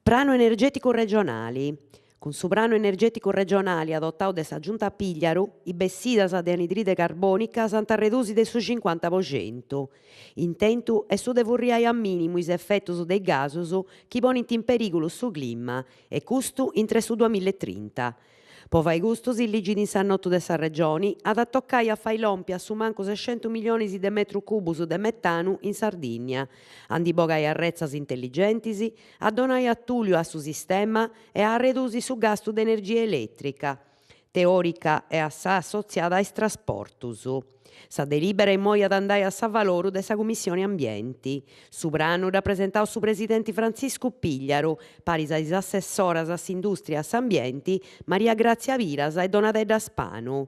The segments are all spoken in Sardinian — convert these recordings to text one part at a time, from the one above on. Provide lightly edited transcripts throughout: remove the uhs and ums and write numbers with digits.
Pranu energèticu regionali. Cun su Pranu energèticu regionali adotau de sa Giunta Pigliaru, is bessidas de anidride carbònica s'ant a redusi de su cincuanta po centu. Intentu est su de furriai a mìnimu is efetus de is gasus chi ponint in perìgulu su clima e custu intre su duamilla e trinta. Po fai custu, si ligit in s'annotu de sa Regioni, at a tocai a fai lompi a su mancu sescentu milionis de metru cubus de metanu in Sardìnnia, a ndi bogai arretzas intelligentis, a donai atùliu a su sistema e a arredusi su gastu de energia elètrica, teòrica e a sa assotziada a is trasportus. Sa delìbera immoi at a andai a s'avaloru de sa Cumissioni Ambienti. Su pranu dd'at presentau su presidenti Frantziscu Pigliaru, paris a is assessoras a s'Indùstria e a s'Ambienti, Maria Grazia Piras e Donatedda Spanu.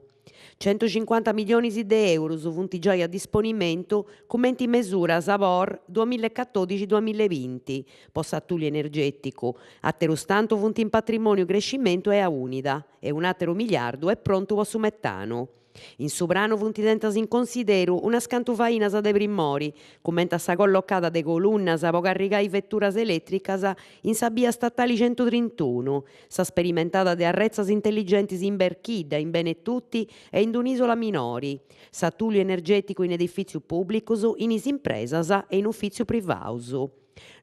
Centucincuanta milionis de eurus funt giai a disponimentu cumenti mesuras po duamilla e catòdixi duamilla e binti po s'atùliu energèticu, àterus tantu funt in patrimòniu crescimentu e aunida e un'àteru miliardu est prontu po su metanu. In su pranu funt tentas in consideru unas cantu fainas de primori, cumenti a sa collocada de colunnas po carrigai veturas elètricas in sa bia statali centutrintunu, sa sperimentada de arretzas intelligentis in Berchidda, in Benetutti e in un'ìsula minori, s'atùliu energèticu in edifìtzius pùblicus, in is impresas e in ufìtzius privaus.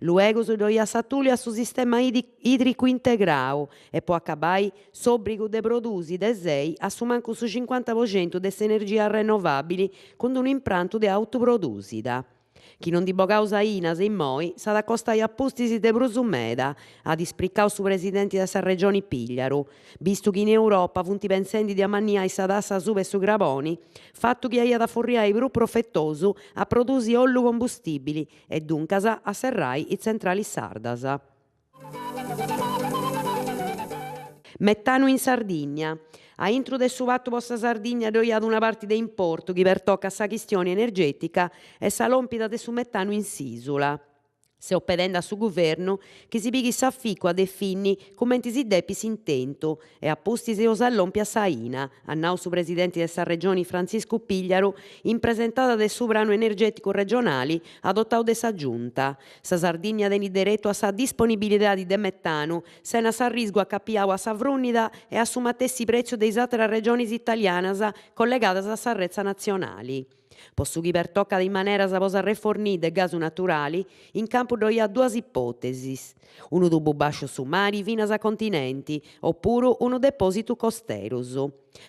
Luegus ddoi at s'atùliu a su sistema ìdricu integrau e po acabai s'òbrigu de produsi de sei a su mancu su cincuanta po centu de s'energia arrennovàbili cun unu imprantu de autoprodùsida. Chi non ndi bogaus ainas immoi s'at a costai a pustis de prus meda, at ispricau su presidenti de sa Regioni Pigliaru, bistu chi in Europa funt pensendi de amanniai sa tassa asuba 'e su craboni, fatu chi aiat a furriai prus profetosu a produsi ollu combustìbili e duncas a serrai is tzentralis sardas. Metanu in Sardigna. A intru de su Patu po sa Sardigna ddoi at una parti de importu chi pertocat sa chistioni energètica e sa lòmpida de su metanu in s'ìsula. Seus pedendi a su Guvernu chi si pighit s'aficu a definni cumenti si depit s'intentu e a pustis eus a lompi a s'aina, at nau su presidenti de sa Regioni Frantziscu Pigliaru in presentada de su pranu energèticu regionali adotau de sa Giunta. Sa Sardigna tenit deretu a sa disponibilidadi de metanu sena s'arrisgu acapiau a sa frùnnida e a su matessi prètziu de is àteras regionis italianas collegadas a sa retza natzionali. Po su chi pertocat is maneras po s'arrefornì de gasu naturali, in campu ddoi at duas ipòtesis, unu tubu bàsciu su mari finas a continenti, opuru unu depòsitu costerus.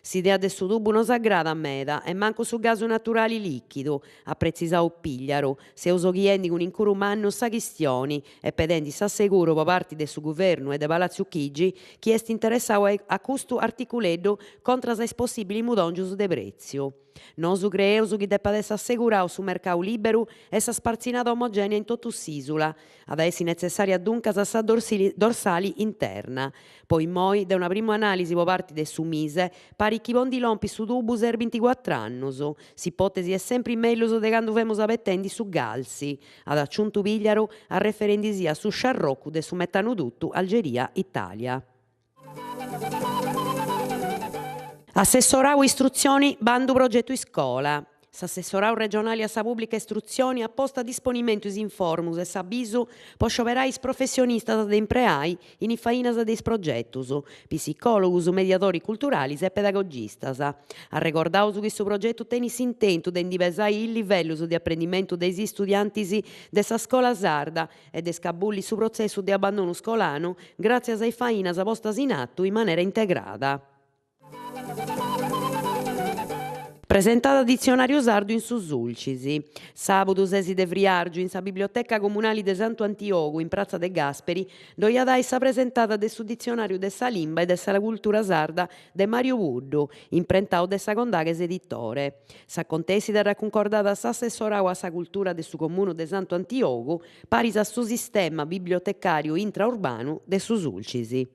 S'idea de su tubu no s'agradat meda e mancu su gasu naturali lìchidu, at pretzisau Pigliaru, seus oghiendi cun incuru mannu sa chistioni e pedendi s'asseguru po parti de su Guvernu e de Palàtziu Chigi chi est interessau a custu articuleddu contras a is possìbilis mudòngius de prètziu. Nosu creeus chi depat essi assegurau su mercau lìberu e sa spartzinada omogènea in totu s'ìsula. At a essi netzessària duncas sa dorsali interna. Po immoi, de una primu anàlisi po parti de su Mise, parit chi po ndi lompi su tubu serbint cuatr'annus. S'ipòtesi est sempri mellus de candu femus abetendi su Galsi, at aciuntu Pigliaru arreferendisì a su sciarrocu de su metanudutu Algeria-Itàlia. Assessorau Istrutzioni bandu progetu iscola. S'Assessorau regionali a sa Pùblica Istrutzioni at postu a disponimentu is informus e s'abisu po scioberai is professionistas de impreai in is fainas de is progetus, psicòlogus, mediadoris culturalis e pedagogistas. Arregordaus chi su progetu tenit s'intentu de ndi pesai is livellus de aprendimentu de is istudiantis de sa scola sarda e de scabulli su protzessu de abbandonu scolanu gràtzias a is fainas postas in atu in manera integrada. Presentada Ditzionàriu Sardu in su Sulcis. Sàbudu sesi de friàrgiu in sa Biblioteca Comunali de Santu Antiogu in Pratza de Gasperi ddoi at a essi sa presentada de su Ditzionàriu de sa limba e de sa cultura sarda de Mario Puddu, imprentau de sa Condaghes Editore. S'acontèssida dd'at cuncordada s'Assessorau a sa Cultura de su Comunu de Santu Antiogu paris a su Sistema Bibliotecàriu Intraurbanu de su Sulcis.